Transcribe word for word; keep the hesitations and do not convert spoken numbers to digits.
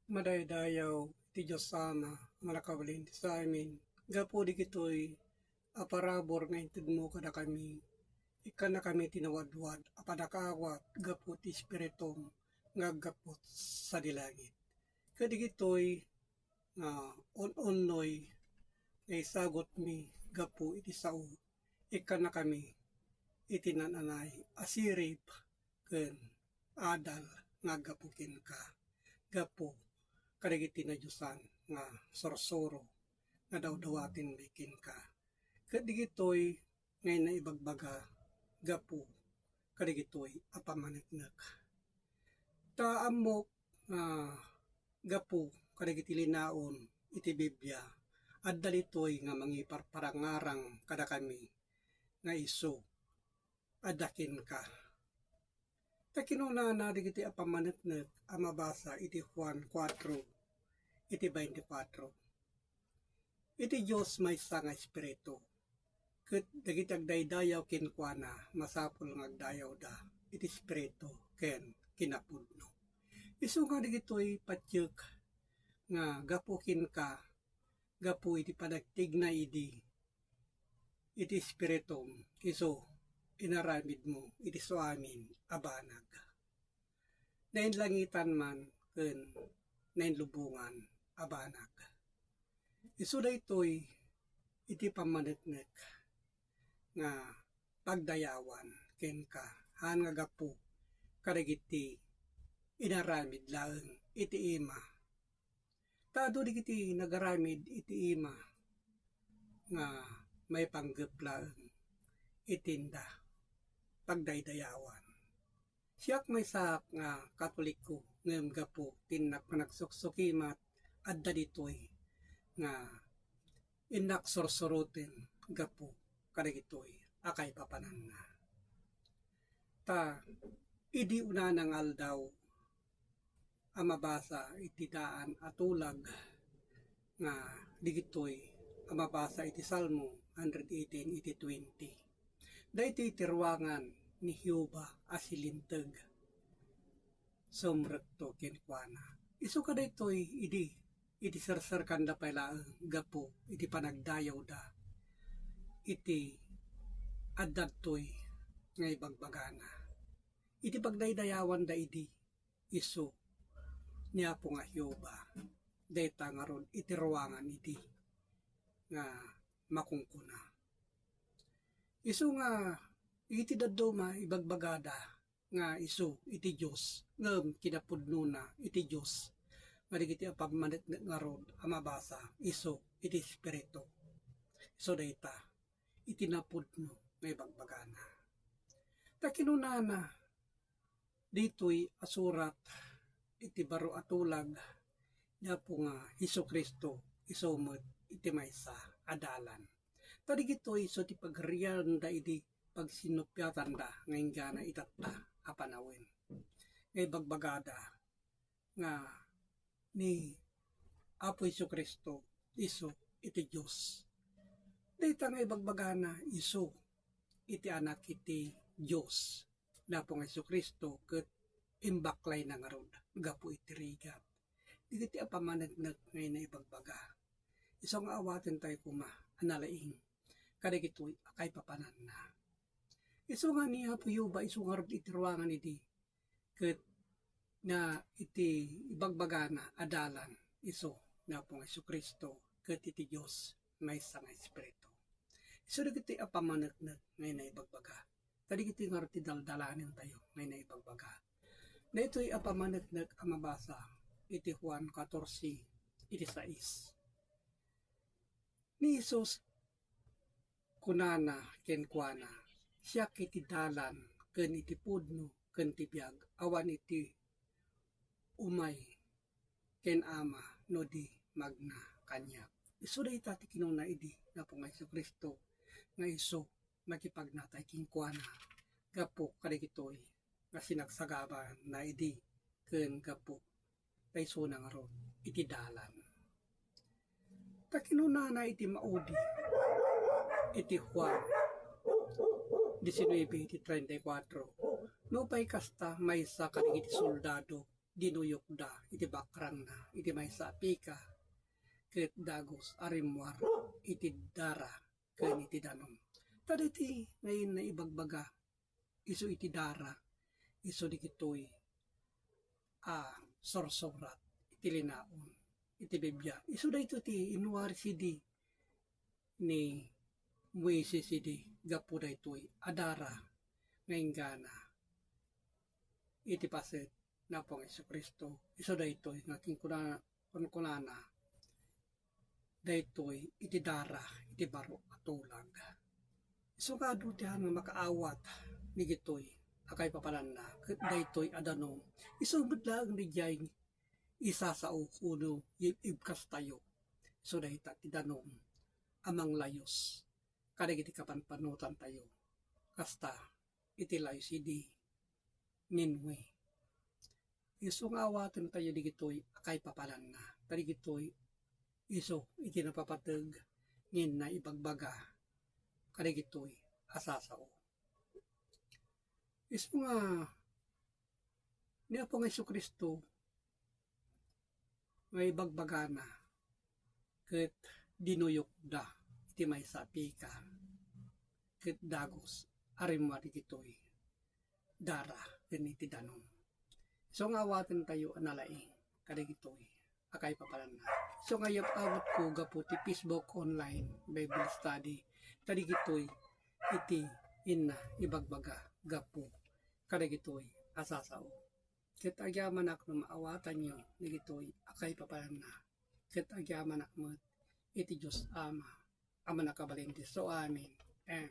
Madaydayaw ti Dios Ama a mannakabalin ti samin, gapu digitoy a parabur nga intedmo kadakami, ikkannakami ti nawadwad a panakaawat gapu ti Espiritum nga aggapu sadi langit. Ket digitoy nga un-unnoy nga isagutmi gapu iti sao, ikkannakami iti naan-anay a sirib ken adal nga aggapu kenka, gapu kadagiti nadiosan nga sursuro nga dawdawatenmi kenka. Ket digitoy nga naibagbaga gapu kadagitoy a pammaneknek. Ta ammok nga gapu kadagiti linaon iti Biblia, adda ditoy nga mangiparparangarang kadakami nga isu adda kenka. Ta kinunana dagiti a pammaneknek a mabasa iti Juan kuatro, iti twenty-four. Iti Dios maysa nga Espiritu, ket dagiti agdaydayaw kenkuana, masapul nga agdayawda iti Espiritu ken kinapudno. Isu nga dagitoy patiek nga gapu kenka, gapu iti panagtigna idi iti Espiritum, isu inaramidmo iti suamin a banag. Nainlangitan man ken nainlubongan a banag. Isu daytoy iti pammaneknek nga pagdayawan kenka, haan nga gapu kadagiti inaramid laeng iti ima. Ta adu dagiti nagaramid iti ima nga maipanggep laeng iti inda pagdaydayawan. Siak maysaak nga Katoliko, ngem gapu ti innak panagsuksukima, adda ditoy nga innak sursuroten gapu kadagitoy a kaipapananna. Ta idi unana nga aldaw a mabasa iti daan a tulag nga digitoy a mabasa iti Salmo one hundred eighteen, iti twenty. Daytoy ti ruangan ni Jehovah a silinteg. Sumrekto kenkuana. Isu kadaytoy idi, idi serserkanda pay laeng gapu iti panagdayawda iti addadtoy nga ibagbagana. Iti pagdaydayawanda idi, isu ni Apo nga Jehovah, dayta ngarud iti ruangan idi nga makunkuna. Isu nga iti dadduma ibagbagada nga isu iti Dios, ngem kinapudnona iti Dios nga dagiti a pammaneknek ngarud a mabasa isu iti Espiritu. Isu dayta iti napudno nga ibagbagana. Ta kinunana ditoy a surat iti baro a tulag ni Apo nga Jesu-Cristo, isu met iti maysa a dalan. Ta digitoy isu ti pagrianda idi pagsinnupiatanda nga inggana itatta a panawen. Nga ibagbagada nga ni Apo Jesu-Cristo isu iti Dios. Dayta nga ibagbagana isu iti Anak iti Dios, ni Apo nga Jesu-Cristo, ket imbaklayna ngarud gapu iti rigat. Dagiti a pammaneknek nga naibagbaga. Isu nga awaten tayo koma a nalaing kadagitoy a kaipapananna. Isu nga ni Apo Jehovah, isu ngarud iti ruangan idi, ket na iti ibagbagana a dalan isu ni Apo nga Jesu-Cristo ket iti Dios maysa nga Espiritu. Isu dagiti a pammaneknek nga naibagbaga. Kadagiti ngarud ti daldalanentayo nga naibagbaga. Daytoy a pammaneknek a mabasa iti Juan katorse, iti sais. Ni Jesus, kunana kenkuana, "Siak iti dalan, ken iti pudno, ken ti biag. Awan iti umay ken Ama no di magna kaniak." Isu dayta ti kinuna idi ni Apo nga Jesu-Cristo nga isu makipagnatay kenkuana gapu kadagitoy nga sinagsagabana idi ken gapu ta isuna ngarud iti dalan. Ta kinunana iti maudi iti Juan diecinuebe iti treinta y cuatro, "Nupay kasta, maysa kadagiti soldado dinuyokda iti bakrangna iti maysa a pika, ket dagus a rimmuar iti dara ken iti danum. Ta daytoy nga inna ibagbaga isu iti dara, isu dagitoy a sursurat iti linaon iti Biblia. Isu daytoy ti inwaris idi ni Moises idi gapu daytoy a dara nga inggana iti paset ni Apo nga Jesu-Cristo. Isu daytoy nga kinkuna-, kunkunana daytoy iti dara iti baro a tulag. Isu nga adu ti haan nga makaawat dagitoy a kaipapananna ket daytoy a danum. Isu met laeng diay isasao kuno yib-ibkastayo. Isu dayta ti danum a manglayus kadagiti kapanpanotantayo. Kasta iti layus idi ni Noe. Isu nga awatentayo dagitoy a kaipapananna. Ta dagitoy isu iti napapateg nga inna ibagbaga kadagitoy a sasao. Isu nga ni Apo nga Jesu-Cristo nga ibagbagana ket dinuyokda iti maysa a pika ket dagus a rimmuar dagitoy dara ken iti danum. Isu nga awatentayo a nalaing kadagitoy a kaipapananna. Isu nga yap-awatko gapu ti Facebook online Bible study, ta dagitoy iti inna ibagbaga gapu kadagitoy a sasao. Ket agyamanak no maawatanyo dagitoy a kaipapananna. Ket agyamanak met iti Dios Ama a mannakabalin ti sao. Amen. Amen.